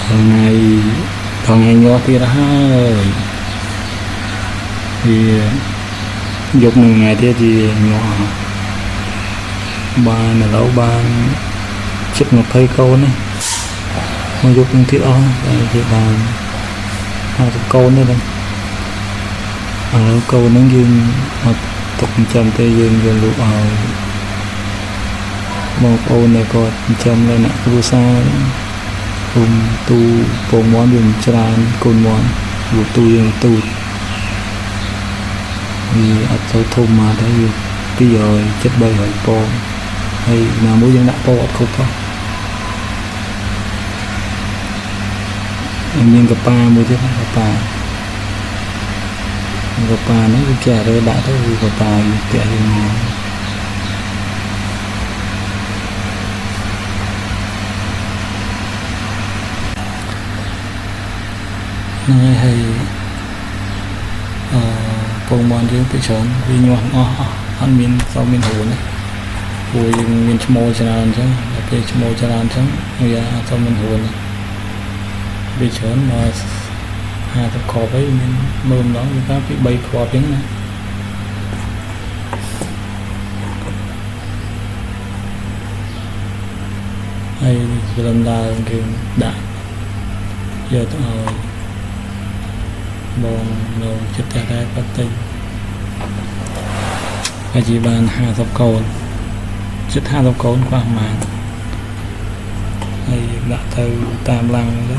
ថ្ងៃថ្ងៃញាស់ទៀតហើយវាយប់នឹងថ្ងៃទៀតវាញាស់បានឥឡូវបានជិត20កូននេះមកយប់នឹងទៀតអស់តែជាបាន50កូនទេដល់ឥឡូវកូនហ្នឹងយើងអត់ទុកចិញ្ចឹមទេយើងយកលក់ឲ្យបងប្អូនដែលគាត់ចិញ្ចឹមនៅអ្នកគ្រួសារគុំទូពងមាន់យើងច្រើនកូនមាន់ព្រោះទូយើងទូចវាអត់សូវធំមកទេវា200ជិត300ពងហើយណាមួយយើងដាក់ពងអត់គ្រប់ផងមានកប៉ាមួយទៀតកប៉ាកប៉ាហ្នឹងវាចេះរើដាក់ទៅវាកប៉ាវាផ្ទះយើងមានហ្នឹងហើយហើយអឺពងមាន់យើងពីច្រើនវាញាស់អស់អត់មានសូវមានរួនទេព្រោះយើងមានឈ្មោលច្រើនអញ្ចឹងដល់ពេលឈ្មោលច្រើនអញ្ចឹងវាអត់សូវមានរួនទេវាច្រើនមក50គ្រាប់អីមានមើលម្ដងវាកាពី3គ្រាប់អញ្ចឹងណាហើយព្រលឹមឡើងគេដាក់យកទៅឲ្យបងនៅចិត្តផ្ទះដែរគាត់ទិញហើយជាបាន50កូនជិត50កូនខ្វះប្រហែលហើយដាក់ទៅតាមឡាំងទៅ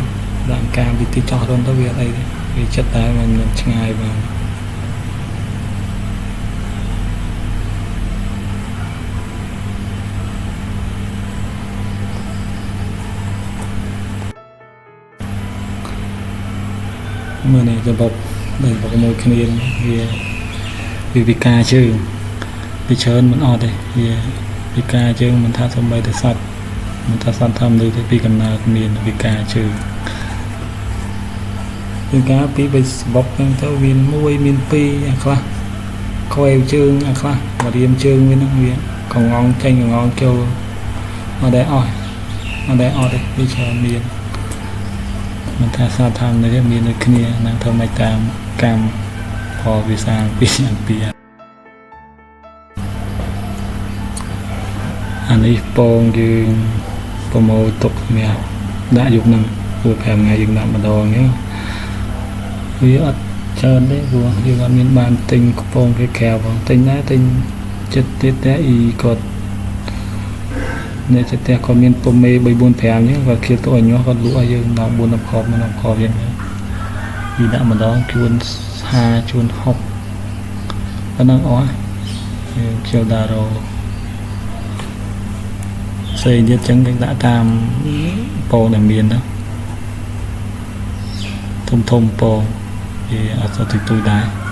ដាក់កាមពីទីចោះរុនទៅវាអត់អីទេវាចិត្តតែមិនឆ្ងាយបានមើលនេះរបបដែលបកមួយគ្នាវាវាវិការជើងវាច្រើនមិនអត់ទេវាវិការជើងមិនថាសំបីតែសត្វមិនថាសត្វធម្មតាទេពីកំណើតមានវិការជើងជាងការពីបីសបុកហ្នឹងទៅមាន1មាន2អាខ្លះខ្វែវជើងអាខ្លះមករៀមជើងវាហ្នឹងវាកងងចេញកងងចូលអត់ដែរអស់អត់ដែរអត់ទេវាច្រើនមានមិនថាសត្វធម្មតាទេមានដូចគ្នានឹងធ្វើម៉េចតាមកម្មផលវិសាលពីអំពីអានេះពងយើងប្រមូលទុកសម្រាប់ដាក់យប់ហ្នឹងព្រោះ5ថ្ងៃយើងដាក់ម្ដងអញ្ចឹងវាអត់ច្រើនទេព្រោះយើងអត់មានបានទិញកំពងគេក្រៅផងទិញដែរទិញចិត្តទៀតតែអ៊ីគាត់អ្នកចិត្តផ្ទះគាត់មានពុំមេ3 4 5អញ្ចឹងគាត់ខៀវទៅឲ្យញាស់គាត់លក់ឲ្យយើងដល់4 10គ្រាប់10គ្រាប់អញ្ចឹងវាដាក់ម្ដងជួន50ជួន60ប៉ុណ្ណឹងអស់យើងខៀវដារ៉ូផ្សេងទៀតអញ្ចឹងយើងដាក់តាមពងដែលមានទៅធំធំពងវាអត់សូវទុយទុយដែរ